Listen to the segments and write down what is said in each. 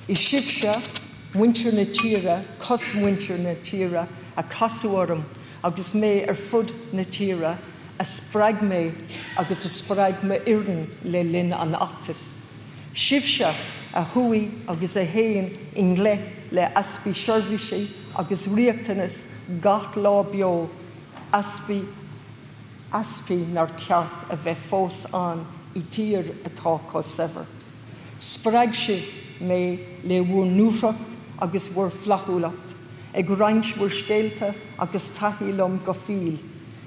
Is sibhse, muintir na tíre, cosmhuintir na tíre, a casadh orm agus mé ar fud na tíre, a spreag mé agus a spreag m'fhoireann le linn an fheachtais. Sibhse a chuaigh agus a théann i ngleic le easpaí seirbhísí agus riachtanas gach lá beo, easpaí easpaí nár cheart a bheith fós ann i dtír atá chomh saibhir. Spreag sibh mé le bhur ndúthracht agus bhur flaithiúlacht, ag roinnt bhur scéalta agus taithí liom go fial.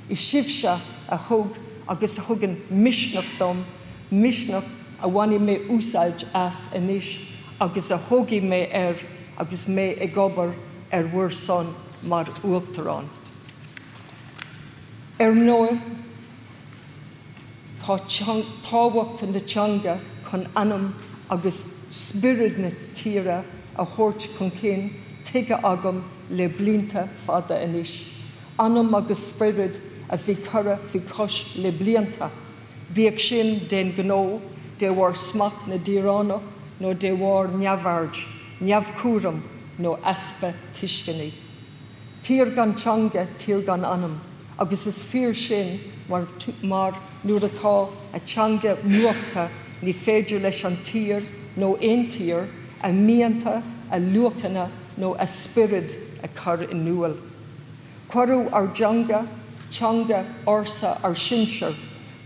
Is sibhse a thug agus a thugann misneach dom, misneach a bhainfidh mé úsáid as anois agus a thógfaidh mé air agus mé ag obair ar bhur son mar Uachtarán. Ar ndóigh, tá tábhacht na teanga chun anam agus spiorad na tíre a thabhairt chun cinn tuigthe agam le blianta fada anois. Anam agus spiorad a bhí curtha faoi chois le blianta, bíodh sin d'aon ghnó, de bharr smacht na dtíoránach nó de bharr neamhaird, neamhchúram nó easpa tuisceana. Tír gan teanga, tír gan anam, agus is fíor sin mar mar nuair atá a teanga múchta ní féidir leis an tír, nó aon tír, a mianta, a luachanna nó a spiorad a chur in iúl. Cuireadh ár dteanga, teanga ársa ár sinsear,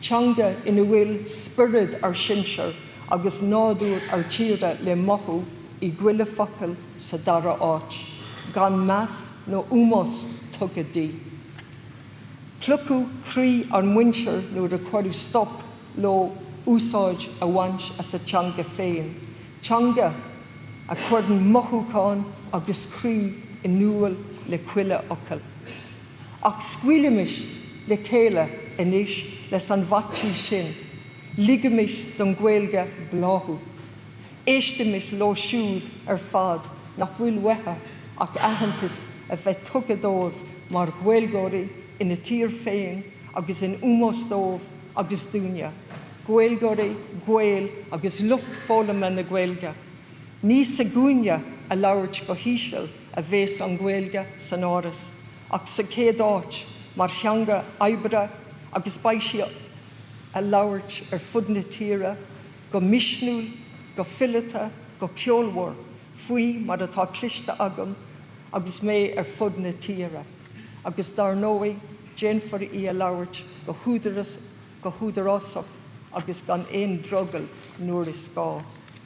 teanga ina bhfuil spiorad ár sinsear agus nádúr ár tíre le mothú i gcuile focal sa dara áit, gan meas nó ómós tugtha di. Plúchadh croí ár muintir nuair a cuireadh stop leo úsáid a bhaint as a teanga féin, teanga a chuireann mothúcháin agus croí in iúl le chuile fhocal. Ach scaoilimis le chéile anois leis an bhfaitíos sin, ligimis don Ghaeilge bláthú. Éistimis leo siúd ar fad nach bhfuil uathu ach aitheantas a bheith tugtha dóibh mar Ghaeilgeoirí ina dtír féin agus in ómós dóibh agus dúinne, Gaeilgeoirí, Gaeil agus lucht foghlama na Gaeilge. Ní sa gcúinne á labhairt go híseal a bheas an Ghaeilge san Áras ach sa chéad áit mar theanga oibre agus beidh sí á labhairt ar fud na tíre go misniúil, go fileata, go ceolmhar, faoi mar atá cloiste agam agus mé ar fud na tíre. Agus dar ndóigh, déanfar í a labhairt go húdarásach agus gan aon drogall nuair is gá.